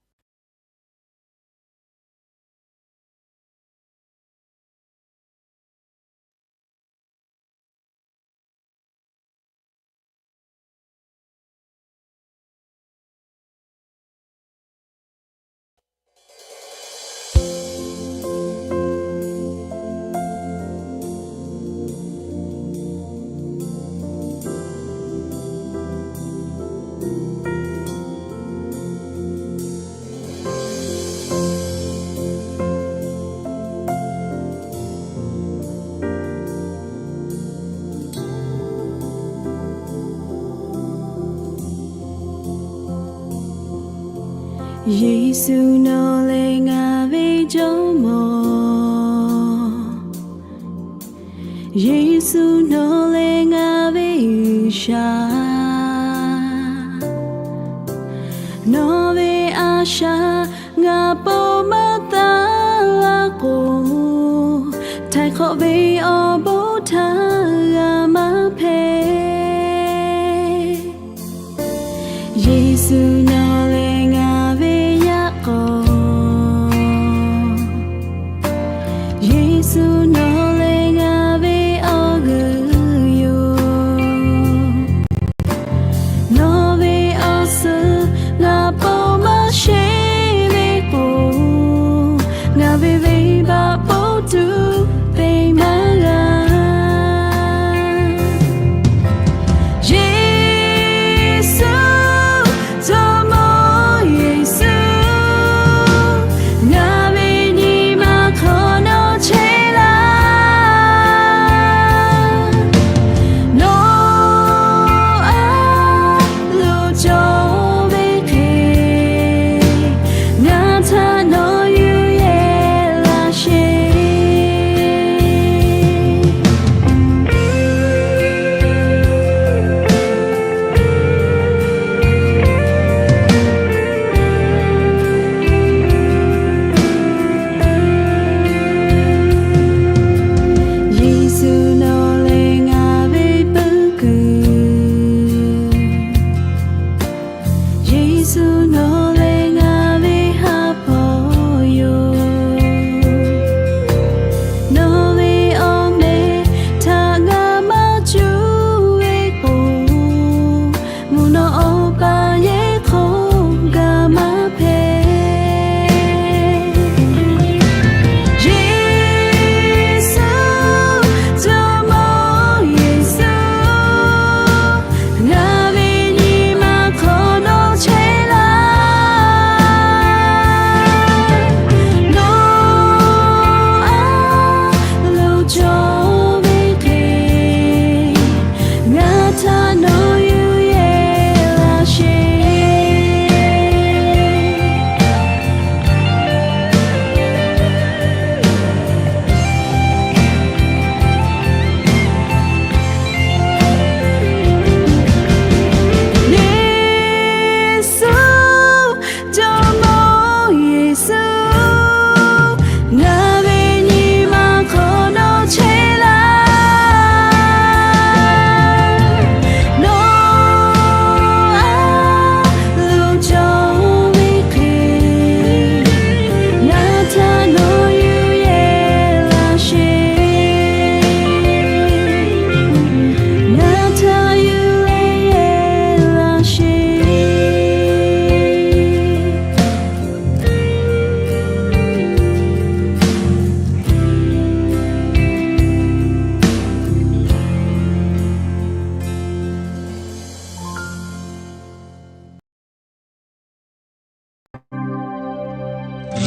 Yeˍsuˆ nawˬ lehˬ ngaˬ ve Jawˇmawˇ. Yeˍsuˆ nawˬ lehˬ ngaˬ ve G'uiˬsha. Nawˬ ve a shaꞈ ngaˬ po maˇ taˍ laˇ k'o, htaiˍ hk'awꞈ ve awˬ bon htaꞈ g'a maˇ hpehꞈ. Yeˍsuˆ nawˬ lehˬ ngaˬ ve yaꞈ k'aw. Yeˍsuˆ nawˬ lehˬ ngaˬ ve awˬ g'euˆ yoˬ. Nawˬ ve awˬ suhˍ ngaˬ po maˇ sheˍ ve k'o, ngaˬ ve venˇbaˆ po tuˬ te maˇ g'a. Yeˍsuˆ, Jawˇmawˇ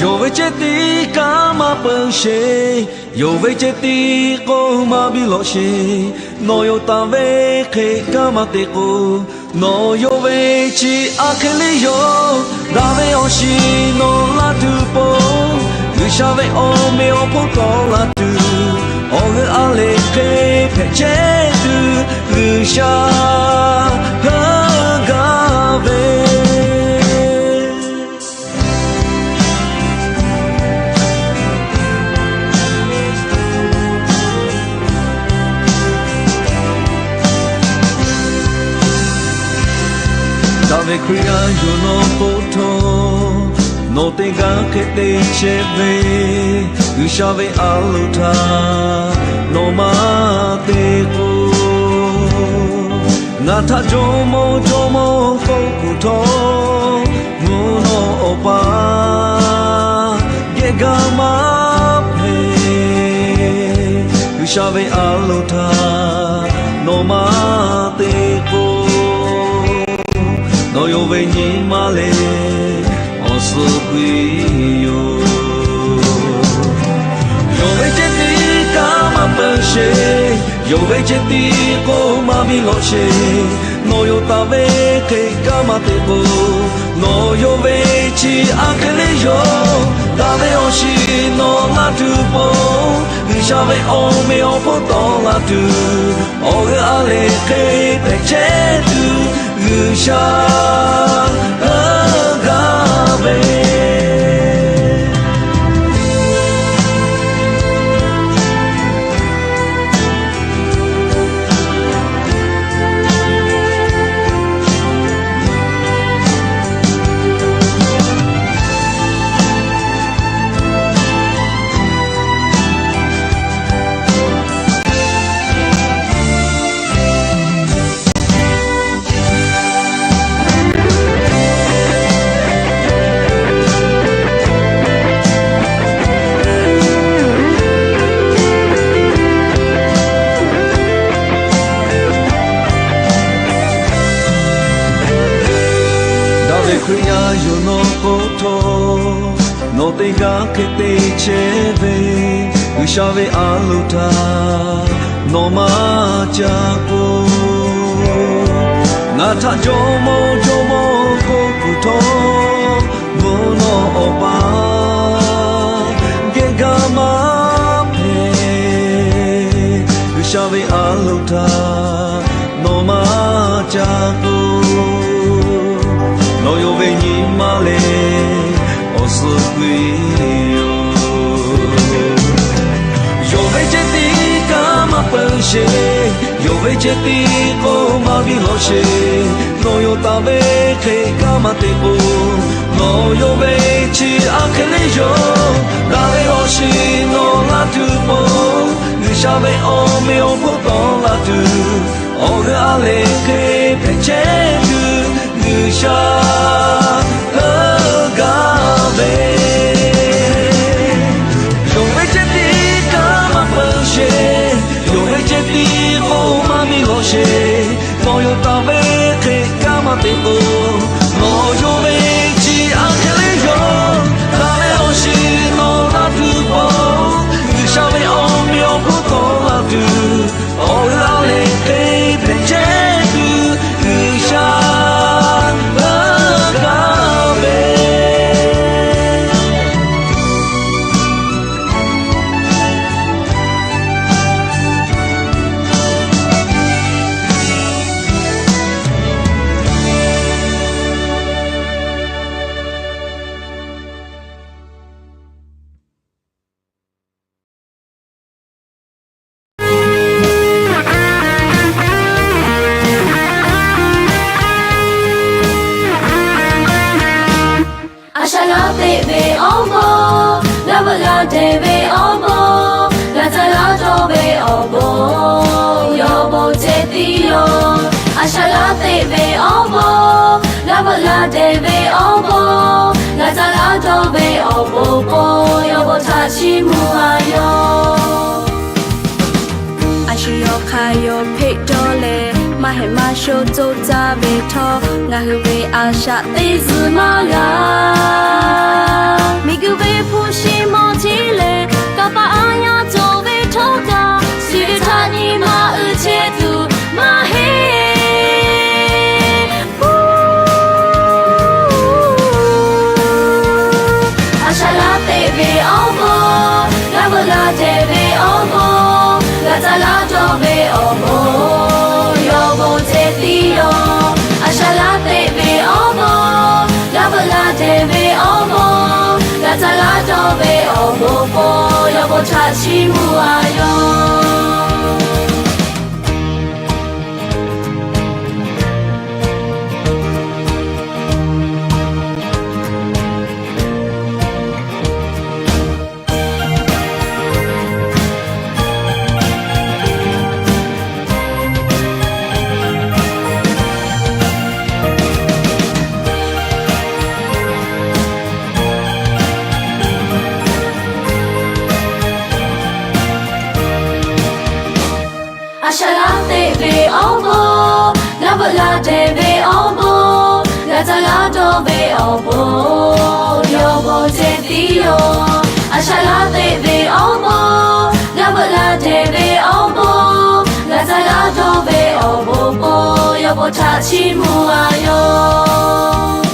Yonˍ ve ceh tiˉ kanˉ maˇ peuˬ sheˍ. Yonˍ ve ceh tiˉ k'oˆ maˇ biˇ lawꞈ sheˍ. Nawˬ yonˍ taˍ ve hk'e kanˉ maˇ te k'o, nawˬ yonˍ ve chi aˬ hk'e le yoˬ. Daꞈ ve awˬ shiˍ nawˬ la tuˬ pon, G'uiˬsha ve awˬ meꞈ awˬ hponˇ tawˆ la tuˬ, awˬ g'euˆ a lehˬ hk'e hpehꞈ chehˇ tuˬ, G'uiˬsha heuˆ gaˇ ve. Daꞈ ve Hkriꞈ yaˇ yoˬ nawˬ k'oˆ htawˇ, nawˬ te gaˇ hk'e te chehˇ ve, G'uiˬsha ve a loˍ htaꞈ nawˬ maˇ te k'o, ngaˬ htaꞈ jawˇmawˇ jawˇmawˇ k'oˆ kuˬ htawˇ, mvuhˇ naw awˬ pa geh gaˇ maˇ hpehꞈ. G'uiˬsha ve a loˍ htaꞈ nawˬ maˇ te k'o, nawˬ yonˍ ve nyi ma lehˬ awˬ suhˍ k'oˆ ve yoˬ. Yonˍ ve ceh tiˉ kanˉ maˇ peuˬ sheˍ. Yonˍ ve ceh tiˉ k'oˆ maˇ biˇ lawꞈ sheˍ. Nawˬ yonˍ taˍ ve hk'e kanˉ maˇ te k'o, nawˬ yonˍ ve chi aˬ hk'e le yoˬ. Daꞈ ve awˬ shiˍ nawˬ la tuˬ pon, G'uiˬsha ve awˬ meꞈ awˬ hponˇ tawˆ la tuˬ, awˬ g'euˆ a lehˬ hk'e hpehꞈ chehˇ tuˬ, G'uiˬsha heuˆ gaˇ ve. Daꞈ ve Hkriꞈ yaˇ yoˬ nawˬ k'oˆ htawˇ, nawˬ te gaˇ hk'e te chehˇ ve, G'uiˬsha ve a loˍ htaꞈ nawˬ maˇ ca k'o, ngaˬ htaꞈ jawˇmawˇ jawˇmawˇ k'oˆ kuˬ htawˇ, mvuhˇ naw awˬ pa geh gaˇ maˇ hpehꞈ. G'uiˬsha ve a loˍ htaꞈ nawˬ maˇ ca k'o, nawˬ yonˍ ve nyi ma lehˬ awˬ suhˍ k'oˆ ve yoˬ. Yonˍ ve ceh tiˉ kanˉ maˇ peuˬ sheˍ. Yonˍ ve ceh tiˉ k'oˆ maˇ biˇ lawꞈ sheˍ. Nawˬ yonˍ taˍ ve hk'e kanˉ maˇ te k'o, nawˬ yonˍ ve chi aˬ hk'e le yoˬ. Daꞈ ve awˬ shiˍ nawˬ la tuˬ pon, G'uiˬsha ve awˬ meꞈ awˬ hponˇ tawˆ la tuˬ, awˬ g'euˆ a lehˬ hk'e hpehꞈ chehˇ tuˬ, G'uiˬsha heuˆ gaˇ ve. Yonˍ ve ceh tiˉ kanˉ maˇ peuˬ sheˍ. Yonˍ ve ceh tiˉ k'oˆ maˇ biˇ lawꞈ sheˍ. Nawˬ yonˍ taˍ ve hk'e kanˉ maˇ te k'o, nawˬ yonˍ ve chi aˬ hk'e le yoˬ. Daꞈ ve awˬ shiˍ nawˬ la tuˬ pon, G'uiˬsha ve awˬ meꞈ awˬ hponˇ tawˆ la tuˬ, awˬ g'euˆ a lehˬ hk'e hpehꞈ chehˇ tuˬ, G'uiˬsha heuˆ gaˇ ve. A shaꞈ g'aˇ teꞈ ve awˬ bon, g'a veuꞈ g'a dehˬ ve awˬ bon, g'a caˇ g'a dawˇ ve awˬ bon, yawˇ bon ceh tiˉ yoˬ. A shaꞈ g'aˇ teꞈ ve awˬ bon, g'a veuꞈ g'a dehˬ ve awˬ bon, g'a caˇ g'a dawˇ ve awˬ bon k'o, yawˇ bon htaꞈ chiˇ mvuh a yoˬ. A shu yawˇ hk'aˇ yawˇ hpeˆ dawˇ leh, Heh maˇ shoˍ co caˇ ve htawˇ, ngaˬ hui ve a shaꞈ teˇ zuhˬ maˇ g'a. Miˬguiˬ ve hpu shi mawˬ chi lehˬ, kanˇ paˆ aˉ yaˇ cawˬ ve htawˇ kaꞈ, chi ve htaꞈ nyi ma uiˍ chehˇ tuˬ maˇ heˆ. A shaꞈ laˇ teꞈ ve awˬ bon, g'a veuꞈ g'a dehˬ ve awˬ bon, g'a caˇ g'a dawˇ ve awˬ bon, yawˇ bon ceh tiˉ yoˬ. A shaꞈ laˇ teꞈ ve awˬ bon, g'a veuꞈ g'a dehˬ ve awˬ bon, g'a caˇ g'a dawˇ ve awˬ bon po, yawˇ bon htaꞈ chiˇ mvuh a yoˬ. A shaꞈ laˇ teꞈ ve awˬ bon, g'a veuꞈ g'a dehˬ ve awˬ bon, g'a caˇ g'a dawˇ ve awˬ bon, yawˇ bon ceh tiˉ yoˬ. A shaꞈ laˇ teꞈ ve awˬ bon, g'a veuꞈ g'a dehˬ ve awˬ bon, g'a caˇ g'a dawˇ ve awˬ bon po, yawˇ bon htaꞈ chiˇ mvuh a yoˬ.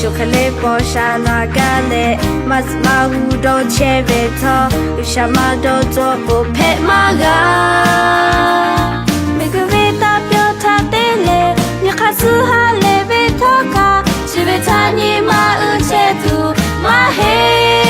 Choˬ hk'e leh paw sha na gaˇ leh, maˇ zuhꞈ maˇ g'uˇ dawˇ chehˇ ve htawˇ, G'uiˬsha maˇ dawˇ tcuh k'o hpehꞈ maˇ g'a. Miˬguiˬ ve taˇ pyawˇ htaˇ te leh, nyi hk'aˇ suh ha lehˬ ve htawˇ kaꞈ, chi ve htaꞈ nyi ma uiˍ chehˇ tuˬ maˇ heˆ.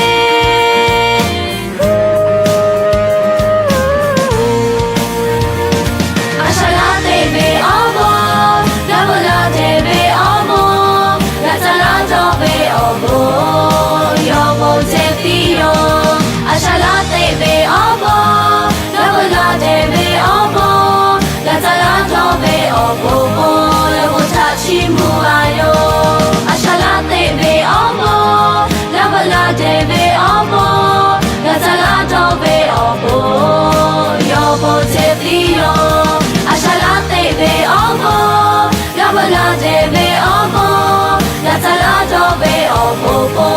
A shaꞈ laˇ teꞈ ve awˬ bon, g'a veuꞈ g'a dehˬ ve awˬ bon, g'a caˇ g'a dawˇ ve awˬ bon, yawˇ bon ceh tiˉ yoˬ. A shaꞈ laˇ teꞈ ve awˬ bon, g'a veuꞈ g'a dehˬ ve awˬ bon, g'a caˇ g'a dawˇ ve awˬ bon po, yawˇ bon htaꞈ chiˇ mvuh a yoˬ. A shaꞈ laˇ teꞈ ve awˬ bon, g'a veuꞈ g'a dehˬ ve awˬ bon, g'a caˇ g'a dawˇ ve awˬ bon, yawˇ bon ceh tiˉ yoˬ. A shaꞈ laˇ teꞈ ve awˬ bon, g'a veuꞈ g'a dehˬ ve awˬ bon, g'a caˇ g'a dawˇ ve awˬ bon po,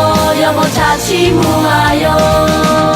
yawˇ bon htaꞈ chiˇ mvuh a yoˬ.